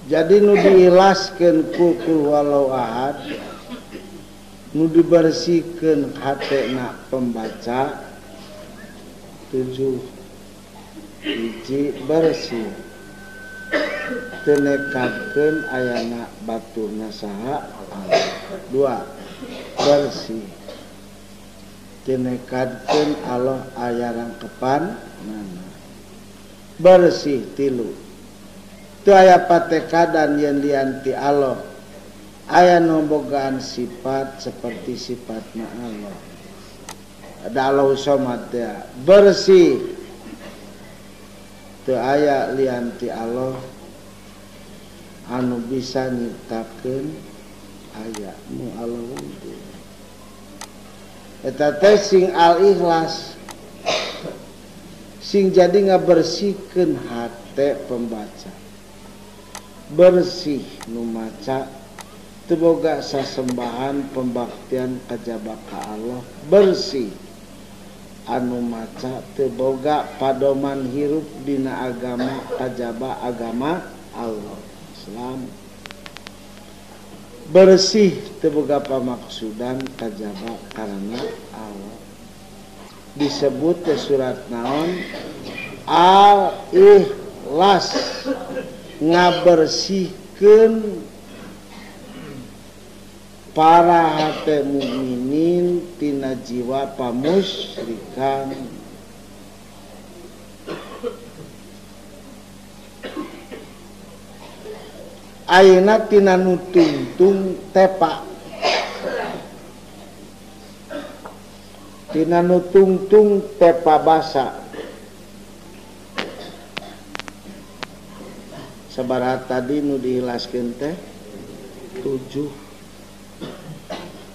Jadi nu diikhlaskeun ku qul huwallahu ahad, nu dibersihkeun hatena pembaca 7 hiji bersih. Teu nekadkeun ayana baturna saha Allah. 2 bersih. Teu nekadkeun Allah aya rangkepan nana. Bersih 3. Teu aya patekadan yen lian ti Allah aya nu bogaan sifat seperti sifatna Allah. Ada Allahu Samad teh bersih. Teu aya lian ti Allah anu bisa nyiptakeun aya nu Allah wungkul. Eta teh sing al-ikhlas sing jadi ngabersihkeun hate pembaca. Bersih nu maca teu boga sasembahan pembaktian kajaba ka Allah. Bersih anu maca teu boga padoman hirup dina agama kajaba agama Allah Islam. Bersih teu boga pamaksudan kajaba karena Allah. Disebut teh surat naon? Al-Ikhlas, ngabersihkeun para hate mukminin tina jiwa pamusyrikan. Ayeuna tina nu tungtung tepa, tina nu tungtung tepa basa. Sabaraha tadi nu diikhlaskeun teh 7.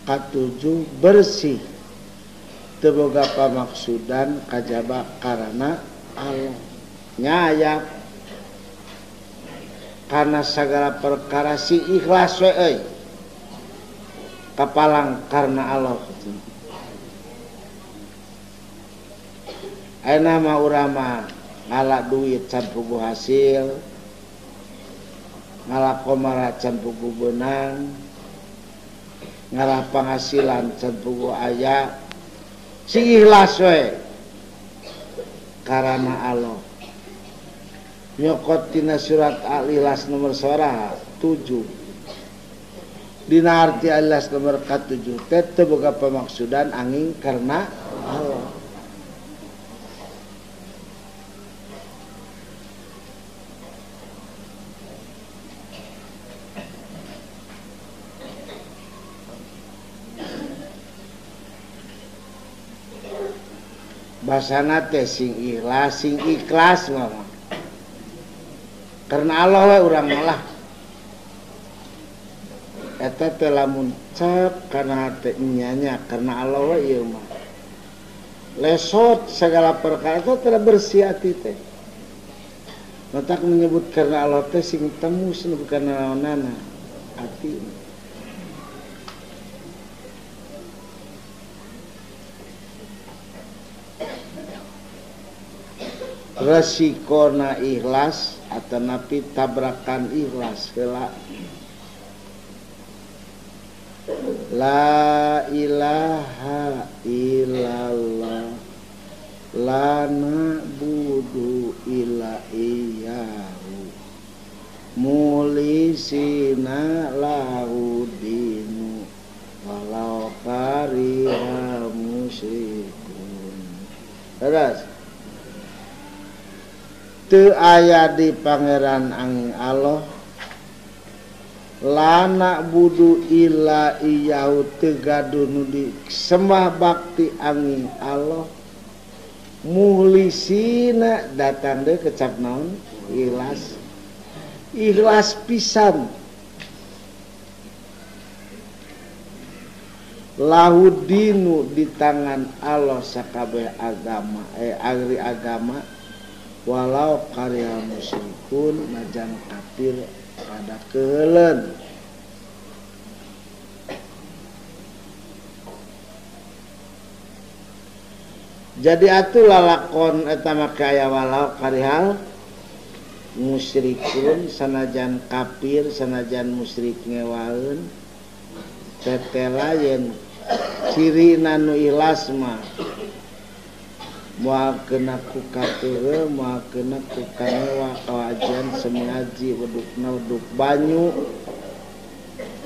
Katujuh bersih teu boga pamaksudan kajaba karana Allah. Nyayak karena segala perkara si ikhlas we euy kapalang karena Allah. Ayeuna mah urang mah ngala duit can puguh hasil, ngala komara can puguh beunang, ngalah penghasilan can puguh aya. Si ikhlas we karena Allah. Nyokot tina surat Al-Ikhlas nomor sabaraha? 7. Dina arti Al-Ikhlas nomor 7 teh teu boga pamaksudan angin karena Allah. Basana teh sing ikhlas, sing ikhlas mah. Karena Allah we urang malah. Eta teh lamun cep kana hate nyanya karena Allah we ieu mah. Lesot segala perkara teh teu bersih ati teh. Matak menyebut karena Allah teh sing temu nu bukan naonana ati. Resikona ikhlas atanapi tabrakan ikhlas heula. La ilaha illallah la na'budu illa iyyahu mulisina lahu dinu walau kariha musyrikun. Terus teu aya di pangeran angin Allah la na'budu illa iyyahu teu gaduh nu disembah bakti angin Allah muhlisina datang deui kecap naon ikhlas, ikhlas pisan lahu dinu di tangan Allah sakabeh agama agri agama walau karya musyrikun najan kafir pada keheuleun. Jadi atuh lalakon eta mah aya walau karihal Musyrikun sanajan kafir sanajan musyrik ngewaeun tetela yen cirina nu ikhlas mah moal kena ku kateureuh moal kena ku kangewa kawajian semiaji wedukna weduk banyu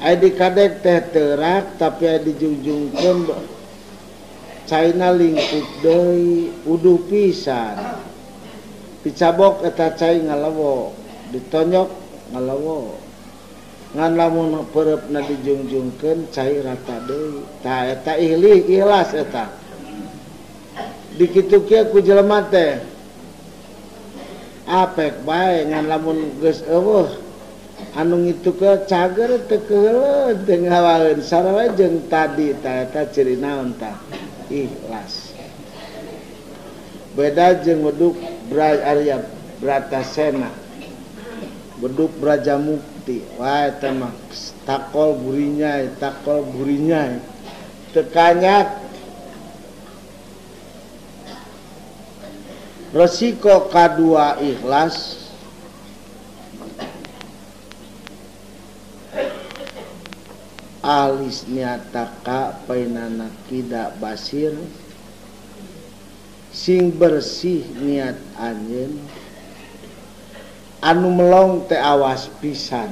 aya dikadek teh teurak tapi aya dijungjungkeun caina lingkup deui uduh pisan dicabok eta cai ngalewo ditonyok ngalewo ngan lamun peureupna dijungjungkeun cai rata deui tah eta ikhlas eta dikitu kieu ku jelema teh apek bae ngan lamun geus eueuh anu ngitukeun cager teu keuheuleun teu ngawaeun sarua jeung tadi tah eta ciri naon tah ikhlas. Beda jeung beduk Arya Bratasena beduk Brajamukti wah eta mah takol burinya teu kanyak. Resiko kadua ikhlas alis niataka painana kida basir sing bersih niat anjeun anu melong teh awas pisan.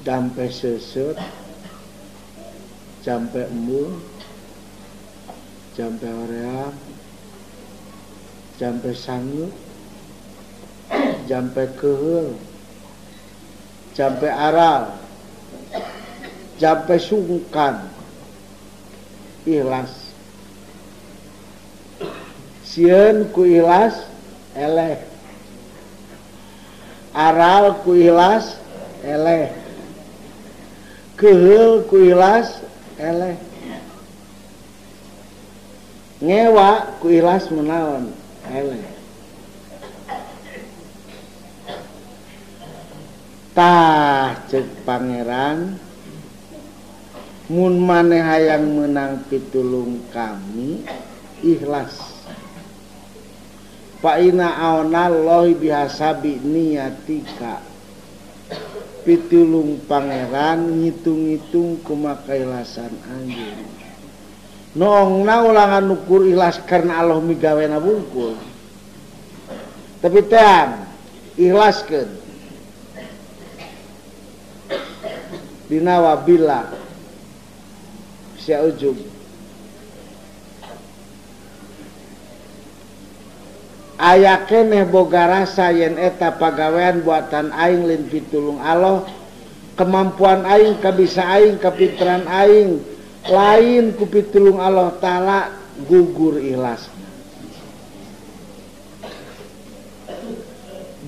Jampe sesut, jampe embung, jampe hoream, jampe sangu, jampe keheul, jampe aral, jampe sungkan, ikhlas. Sieun ku ikhlas eleh, aral ku ikhlas eleh, keheul ku ikhlas eleh, ngewa ku ikhlas menaon eleh. Tah ceuk pangeran mun maneh hayang meunang pitulung kami ikhlas. Fa inna aonallahi bihasabi niyatika. Pitulung pangeran ngitung-ngitung kumaha keikhlasan anjeun. Noongna ulangan ukur ikhlas karena Allah migawena bungkul. Tapi teang ikhlaskeun. Dina wabila sia ujub. Aya keneh boga rasa yen eta pagawean buatan aing lain pitulung Allah, kemampuan aing, kabisa aing, kapinteran aing lain ku pitulung Allah Ta'ala, gugur ikhlas.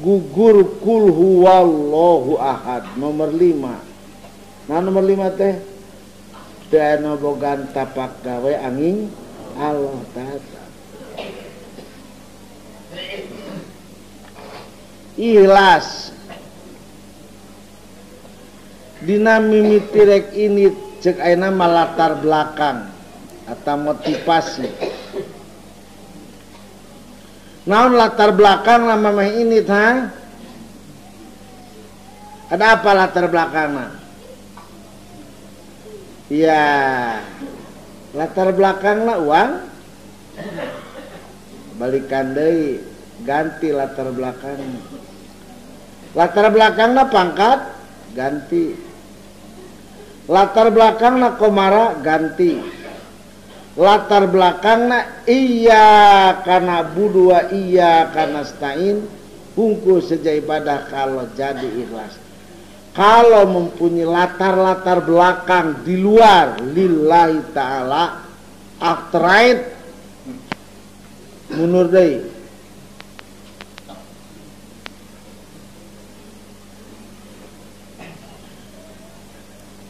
Gugur kul huwallahu ahad nomor 5. Nah nomor 5 teh teu aya bogan tapak gawe angin Allah Ta'ala. Ikhlas dina mimiti rek ini cek ayeuna mah latar belakang atau motivasi. Naon latar belakang lama mah ini tah? Ada apa latar belakangna? Ya, latar belakangna uang. Balikan deui, ganti latar belakang. Latar belakangna pangkat, ganti. Latar belakangna komara, ganti. Latar belakangna iya karena budua iya karena stain hungkul saja ibadah kalau jadi ikhlas. Kalau mempunyai latar-latar belakang di luar lillahi ta'ala after mundur deui.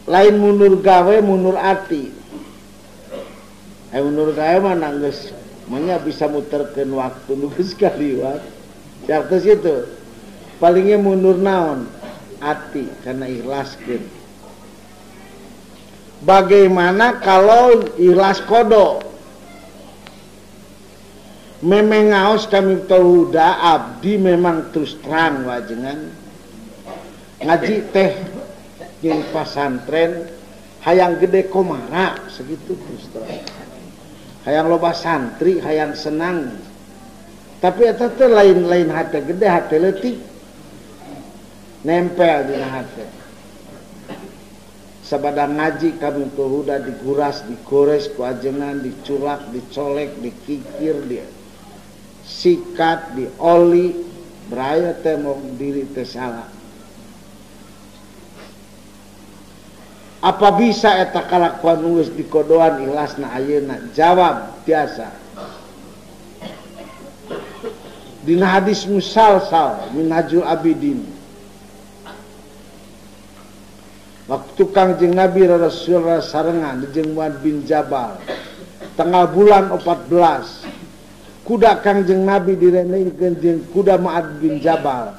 Lain mundur gawe, mundur ati. Mundur gawe mah geus manya bisa muterkeun waktu nu geus kaliwat. Siap itu. Palingnya mundur naon? ati karena ikhlaskeun. Bagaimana kalau ikhlas kodo? Memang ngaos kami Huda abdi memang terus terang wajengan ngaji teh jeung pasantren hayang gede komara segitu terus terang, hayang loba santri, hayang senang, tapi eta teh lain-lain hate gede, hate leutik nempel dina hate. Sabada ngaji kami Huda diguras, digores ku ajengan, diculak, dicolek, dikikir, disikat, dioli, beraya teh mau diri teh salah. Apa bisa eta kalakuan geus dikodoan ikhlasna ayeuna? Jawab biasa. Dina hadis musalsal Minhajul Abidin. Waktu Kangjeng Nabi Rasulullah sarengan jeung Muad bin Jabal tanggal bulan 14 kuda Kangjeng Nabi direnengkeun jeung kuda Muad bin Jabal.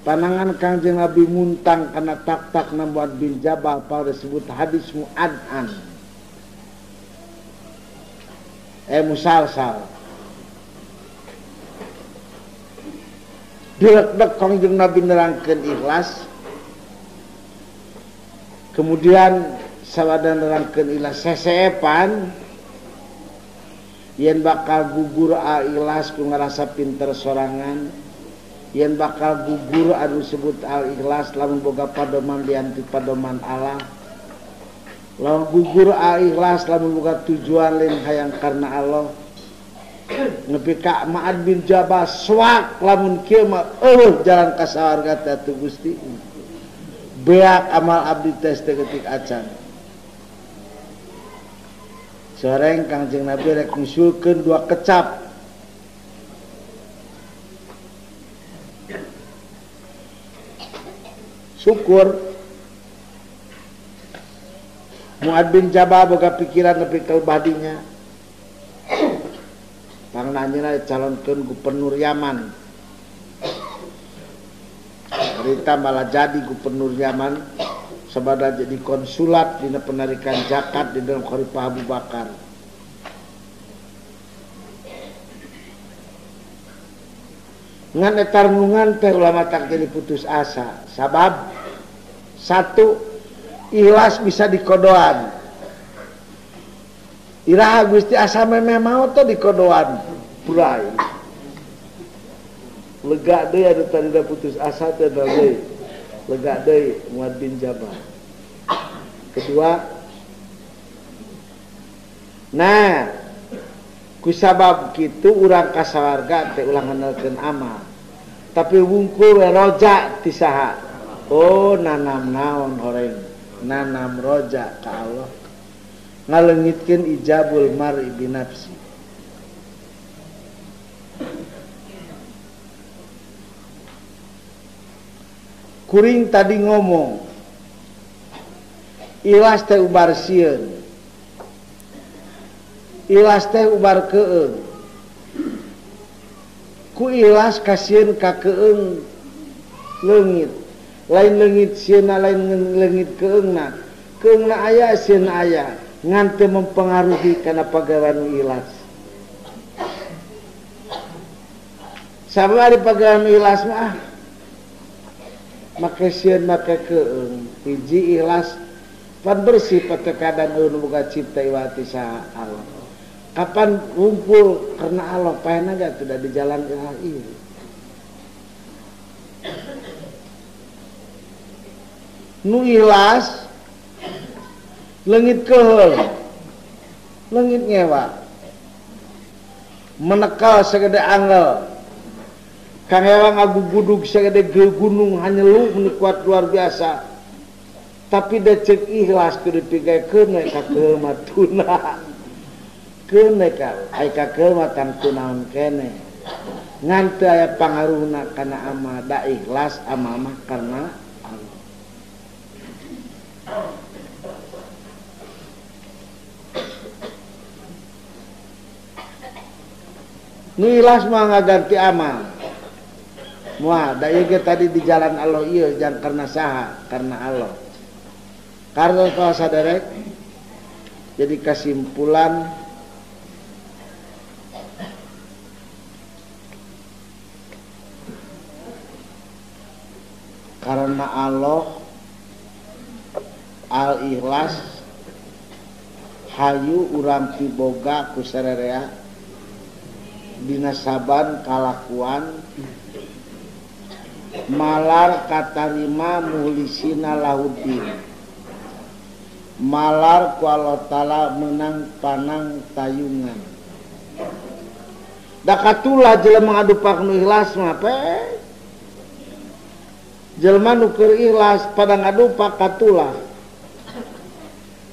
Panangan Kangjeng Nabi muntang kana tak-takna Muad bin Jabal pada disebut hadis muad'an. Musalsal. Direk-dek Kangjeng Nabi nerangkeun ikhlas. Kemudian sawadan nerangkeun ikhlas seseepan yen bakal gugur al ikhlas ku ngarasa pinter sorangan, yen bakal gugur anu disebut al ikhlas lamun boga padoman lian ti padoman Allah, lamun gugur al ikhlas lamun boga tujuan lain hayang karena Allah. Nepi ka Ma'ad bin Jabal suak lamun kieu mah eueuh jalan ka sawarga teh atuh Gusti. Beak amal abdi tes ketik acan. Soreng Kangjeng Nabi rek nyusulkeun dua kecap. Syukur Muad bin Jabal boga pikiran nepi ka badinya. Pangnanyana dicalonkeun gubernur Yaman. Berita malah jadi gubernur Yaman sabada jadi konsulat dina penarikan zakat di dalam Khalifah Abu Bakar. Ngan eta renungan teh ulama tak jadi putus asa. Sabab satu, ikhlas bisa dikodoan. Iraha Gusti asa memeh mau teh dikodoan. Burai. Lega deui anu tadina putus asa teh deui. Lega deui Muad bin Jabal. Kedua, nah kusabab kitu urang ka sawarga teh ulah ngandalkeun amal. Tapi wungkul we roja ti saha? Oh, nanam naon horeng? Nanam roja ka Allah. Ngaleungitkeun ijabul mar'i bi nafsi. Kuring tadi ngomong ikhlas teh ubar sieun, ikhlas teh ubar keung, ku ikhlas kasieun ka keung leungit, lain leungit sieunna, lain leungit keungna, keungna aya sieunna aya, ngan teu mempengaruhi kana pagawean ikhlas. Sabab ari pagawean ikhlas mah make sieun make keung, hiji ikhlas pan bersih patekadan nu boga cipta iwati saha Allah. Kapan ngumpul karena Allah paena ga tidak di jalan ikhlas ieu. Nu ikhlas leungit keheul, leungit ngewa, menekal sagede angel. Kang Ewa ngagugudug sagede gunung hanyelu meni kuat luar biasa. Tapi da ceuk ikhlas kudu dipigaekeun we ka keheul mah tuna. Keun we ka ai ka keheul mah tangtu naon keneh. Ngan teu aya pangaruhna kana amal, da ikhlas amal mah karena Allah. Nu ikhlas mah ngaganti amal. Moal da ieu ge tadi di jalan Allah ieu jang karena saha? Karena Allah. Karena kalau saderek jadi kesimpulan karena Allah al-ikhlas hayu urang piboga ku sarerea dina saban kalakuan malar katarima muhlisina lahuddin malar ku Allah Ta'ala menang panang tayungan da katulah jelema ngadupak nu ikhlas mah pe jelema nu keur ikhlas pada ngadupak katulah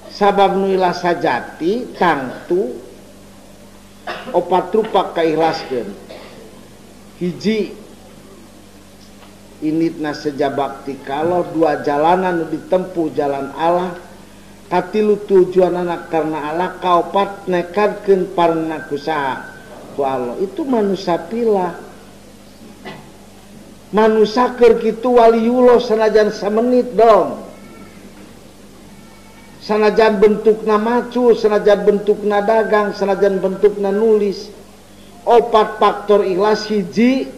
sabab nu ikhlas sajati tangtu opat rupa kaikhlaskeun hiji initna sejabakti kalau dua jalanan nu ditempuh jalan Allah katilu tujuanana karena Allah kaopat nekadkeun parna ku saha ku Allah itu manusia pilah manusia keur kitu waliyullah sanajan samenit dong sanajan bentukna macu sanajan bentukna dagang sanajan bentukna nulis opat faktor ikhlas hiji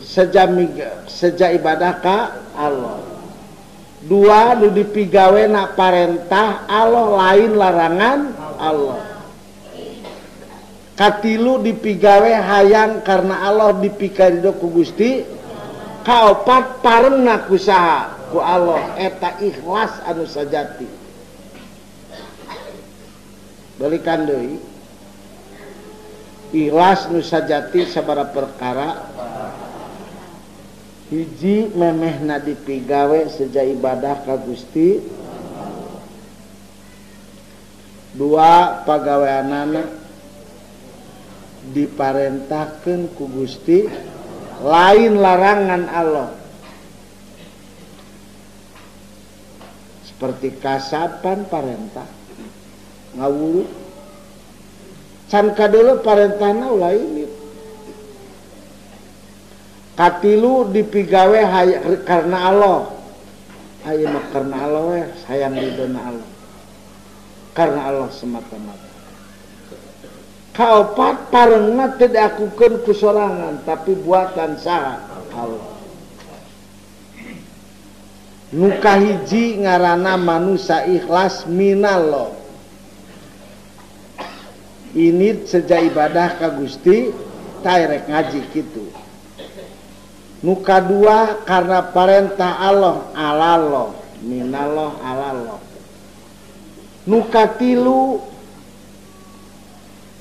seja ibadah ka Allah dua nu dipigawena parentah Allah lain larangan Allah katilu dipigawe hayang karena Allah dipikarido ku Gusti kaopat parengna ku saha ku Allah eta ikhlas anu sajati balikan deui ikhlas nu sajati sabaraha perkara hiji memehna dipigawe seja ibadah ka Gusti dua pagaweanana diparentahkeun ku Gusti lain larangan Allah seperti kasapan parentah ngawuru can kadeuleu parentahna ulah ini katilu dipigawe karena Allah ayeuna mah karena Allah we sayang ridona Allah karena Allah semata-mata kaopat parengna teu diakukeun ku sorangan tapi buatan saha Allah nu kahiji ngaranna manusia ikhlas minallah ini seja ibadah ka Gusti taerek ngaji kitu nu kadua karena parentah Allah alallah minallah alallah nu katilu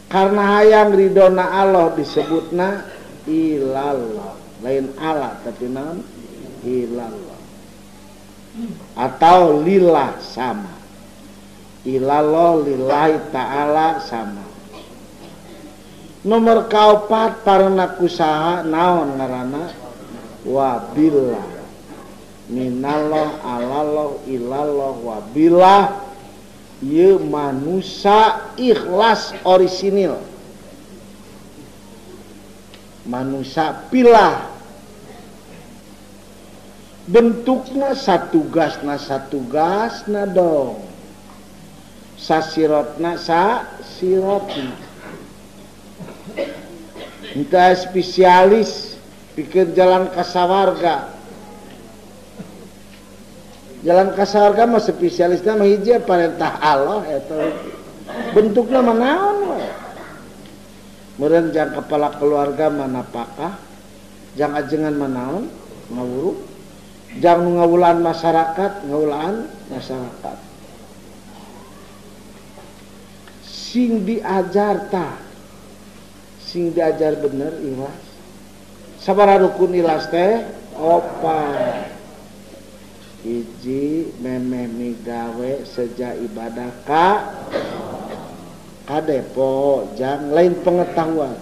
karena hayang ridona Allah disebutna ilallah lain Allah tapi naon ilallah atau lillah sama ilallah lillahi ta'ala sama nomor kaopat parena kusaha naon ngaranna wabillah minallah alallah ilallah wabillah ieu manusia ikhlas orisinil manusia pilah bentukna satugasna dong sasirotna sasirotna entah spesialis pikir jalan kasawarga jalan kasawarga mah spesialisna mah hiji parentah Allah eta bentukna mah naon we meureun jang kepala keluarga mah napakah jang ajengan mah naon ngawuru jang nu ngawulaan masyarakat sing diajar tah sing diajar bener ikhlas sabaraha rukun ikhlas teh opat hiji memeh migawe seja ibadah ka kadepo jang lain pengetahuan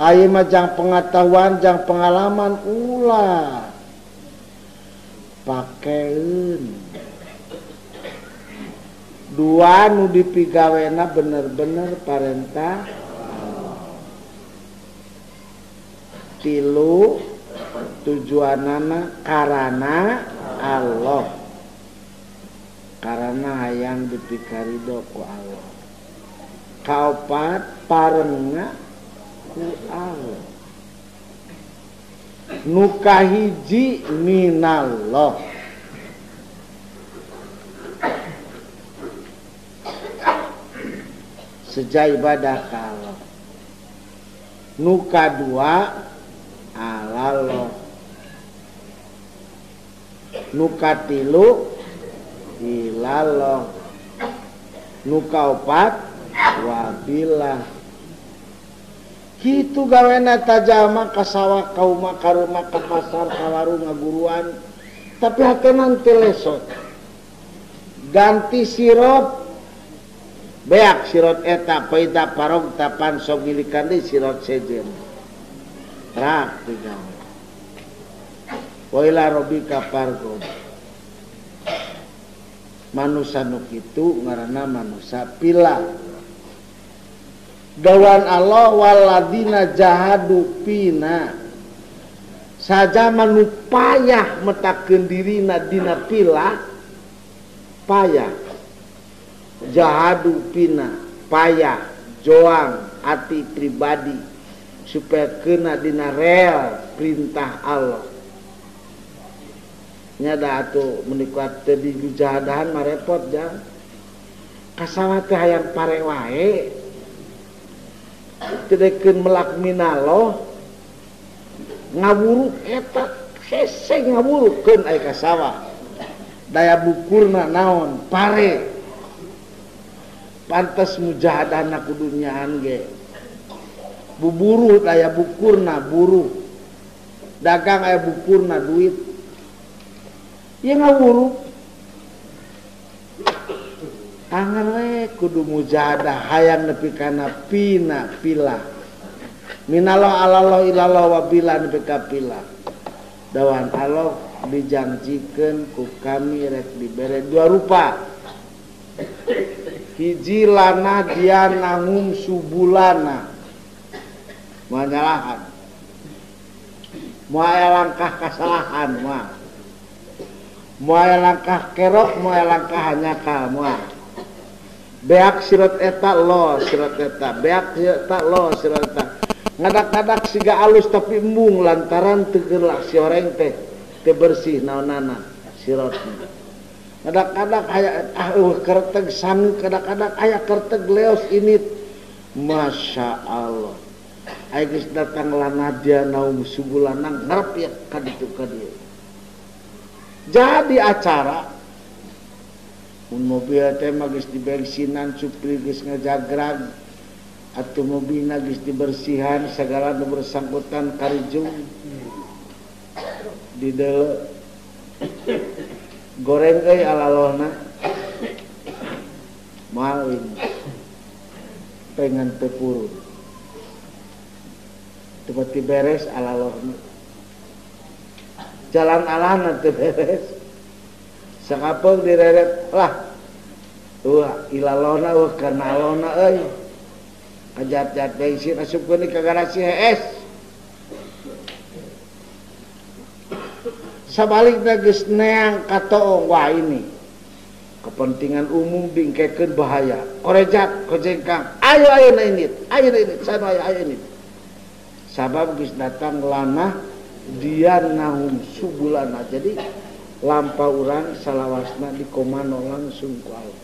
ayeuna mah jang pengetahuan jang pengalaman ulah pakeun dua nu dipigawena bener-bener parentah Tilu tujuanana karana Allah. Karana hayang dipikarido ku Allah. Kaopat parengna ku Allah. Nu kahiji minallah. Seja ibadah ka Allah. Nu kadua alallah. Nu katilu ilallah. Nu kaopat wabillah. Kitu gawena tajama ka sawah ka umah ka rumah ka pasar ka warung ngaguruan, tapi hatena teu lesot. Ganti sirot beak sirot eta paida parog tapan sok milikan deui sirot sejen. Rak digawe. Wa ila rabbika farghab. Manusa nu kitu ngaranna manusa pila. Gawan Allah waladina jahadu pina. Saja manu payah metakeun dirina dina pila payah. Jahadu pina payah joang ati pribadi supaya kena dina rel perintah Allah. Nya da atuh menikmat teu dijahadahan mah repot jang. Kasawa teh hayang pare wae. Teu dekeun melak minaloh ngawuruk eta hese ngawurukeun aya kasawa. Daya bukurna naon pare. Pantes mujahadahna kudu nyaan ge. Buburuh daya bukurna buruh. Dagang aya bukurna duit. Ya ngawuruk. Angan we kudu mujahadah hayang nepi kana pina pila. Minallah alallah ilallah wabila nepi ka pila. Dawan Allah dijanjikeun ku kami rek dibere dua rupa. Hiji lana dia nangum subulana. Moal nyalahan. Moal langkah kasalahan moal. Moal langkah kerok, moal langkah hanyakal moal. Beak sirot eta lo sirot eta, beak eta lo sirot eta. Ngadak-ngadak siga alus tapi embung lantaran teu geulak si oreng teh teu bersih naonana sirotna. Ngadak-ngadak aya kerteg sangu, kadang-kadang aya kerteg leos init. Masya Allah. Aya geus datang lana dia naum subulana ngarep ya ka ditu ka dieu. Jadi acara mun mobil teh mah geus dibensinan, supir geus ngajagrag, atuh mobilna geus dibersihan, sagala nu bersangkutan karijung di deuleu goreng euy alalohna moal pengen teu purun teu pati beres alalohna, jalan alahna teu beres. Sakapeung direret lah wah ilalona wah karena alona euy kajat-jat bensin asupkeun ka garasi HS. Sabalikna geus neang katoong wah ini kepentingan umum bingkekeun bahaya korejak kojengkang ayo ayo na init ayo na init sanu ayo ayo init sabab geus datang lanah dia nahum subulana. Jadi lampa urang salawasna dikomando langsung ku Allah.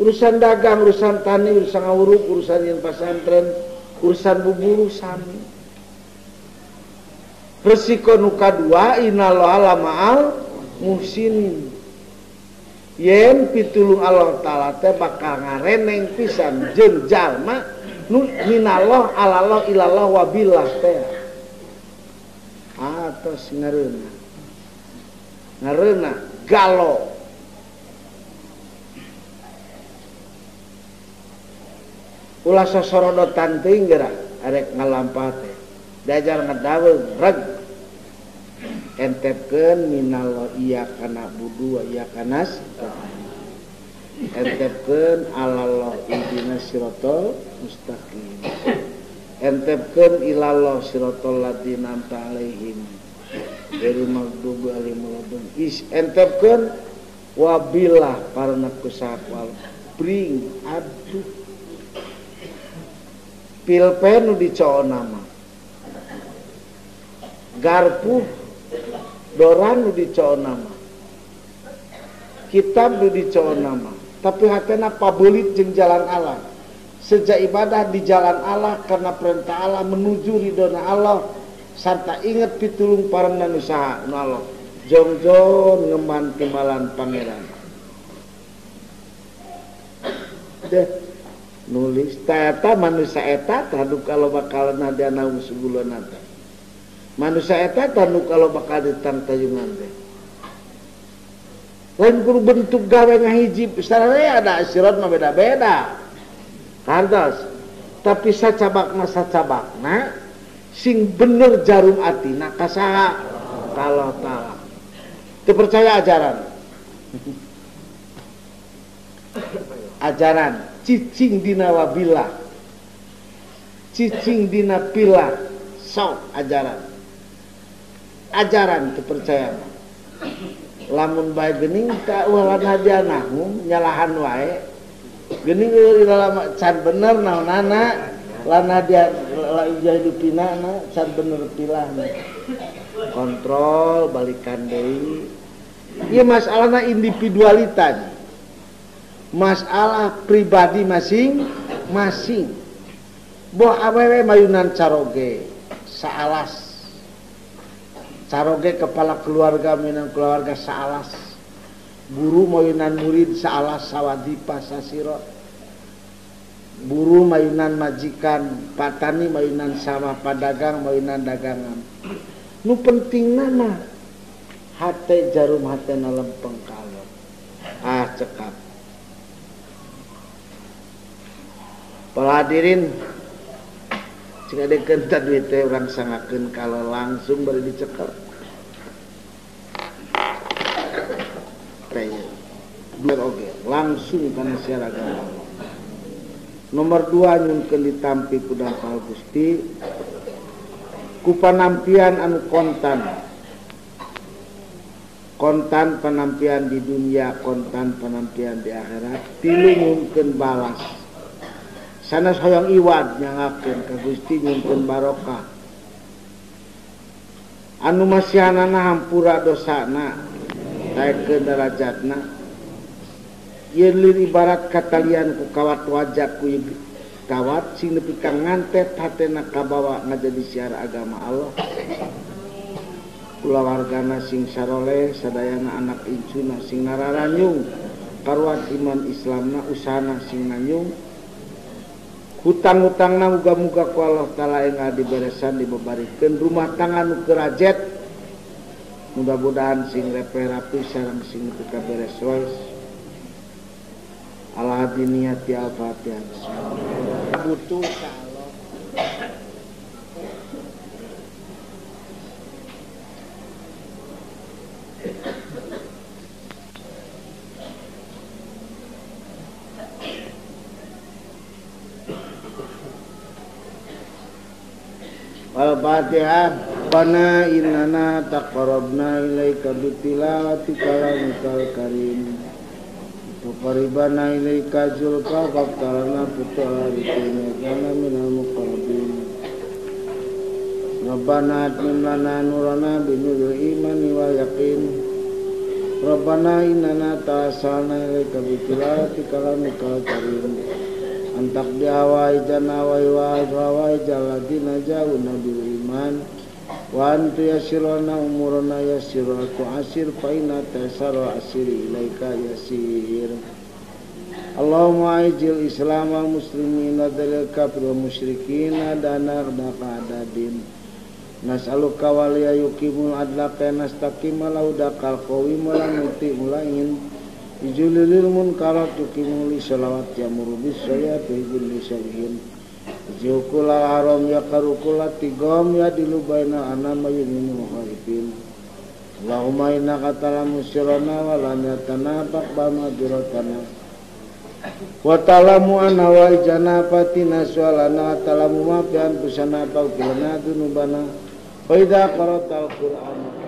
Urusan dagang, urusan tani, urusan ngawuruk, urusan yen pasantren, urusan buburu sami. Resiko nu kadua innallaha lama'al muhsinin. Yen pitulung Allah Ta'ala teh bakal ngareneng pisan jeung jalma nu minallah alallah ilallah wabillah teh. Atos ngareuna ngareuna galo ulah sosorodotan teuing geura arek ngalampah teh diajar ngadaweung reg entepkeun minallah iya kana budu wa iya kanas. Entepkeun alallah ihdina siratal mustaqim. Entepkeun ilallah siratal ladzina an'amta alaihim ghairil maghdubi alaihim waladdallin. Is entepkeun wabillah parana kusaha bring aduh pilpen nu dicoona mah garpu doran nu dicoona mah kitab nu dicoona mah tapi hatena pabelit jeung jalan Allah sejak ibadah di jalan Allah karena perintah Allah menuju ridona Allah sarta inget pitulung parengna nu saha nu Allah jongjon ngeman timbalan pangeran deh nulis eta manusia eta tadu kalau bakal nadiana usubulana teh manusia eta tadu kalau bakal ditantayungan teh lain kudu bentuk gawe ngahiji sararea ada sirat mah beda-beda kantos tapi sacabakna sacabakna sing bener jarum atina ka saha kalau taala teu percaya ajaran ajaran cicing dina wabilah cicing dina pilah sok ajaran ajaran teu percaya lamun bae geuning ta ulah hadianahum nyalahan wae geuning eueuh dalam can bener naonana lana dia la ijahidupina na can bener pilahna kontrol balikan deui ieu masalahna individualitas masalah pribadi masing-masing boh awewe mayunan caroge saalas caroge kepala keluarga mayunan keluarga saalas guru mayunan murid saalas sawadipa sasiro buru mayunan majikan patani mayunan sawah padagang mayunan dagangan nu penting nama hate jarum hate lempeng kalon ah cekap. Para hadirin cing adekeun ta duit teh urang sangakeun kalau langsung bari dicekel. Teh duit oge langsung kana siar agama. Nomor 2 nyunkeun ditampi ku dafal Gusti ku panampian anu kontan. Kontan panampian di dunia, kontan panampian di akhirat, tilu nyunkeun balas. Sanes hoyong iwad nyangakeun ka Gusti nyunkeun barokah anu masihanana hampura dosana naekkeun darajatna yen lir ibarat katalian ku kawat wajah ku kawat sing nepi ka ngantet hatena kabawa ngajadi siar agama Allah kulawargana sing saroleh sadayana anak incuna sing nararanyung karuat iman Islamna usahana sing nanyung hutang-hutangna muga-muga ku Allah taala enggal diberesan dibebarikeun rumah tangga nu kerajet mudah-mudahan sing repeh rapi sareng sing teu kaberes wae ala hadiniyati al-fatihah butuh ka Allah. Al-Fatihah. Rabbana innana taqarrabna ilaika bitilawati kalamikal karim tuqarribana ilaika zulfa faqtarana putra kana minal muqarrabin. Rabbana atmim lana nurana binuril imani wal yaqin. Rabbana innana tawassalna ilaika bitilawati kalamikal karim antak dihawaijana wa hawaijal ladina ja'una bil iman wa antu yasirana umurana yasiru aku asir fa inna tasara asiri ilaika yasir. Allahumma aijil islam wal muslimin dalil kafir wal musyrikin dana adadin nas'aluka waliya yuqimul adla ka nastaqima laudakal qawim wa la nuti mulain ijulilil munkarat yuqimul sholawat yamuru bis sholati kulli shay'in jukul haram ya karukul tigom ya dilubaina anama yuminu khalifin. Allahumma innaka ta'lamu sirrana wa laniyatana faqbal ma'dziratana Wa ta'lamu anna wa ijana fatina su'alana wa ta'lamu ma fi anfusina faghfir lana dzunubana. Wa idza qara'tal Qur'ana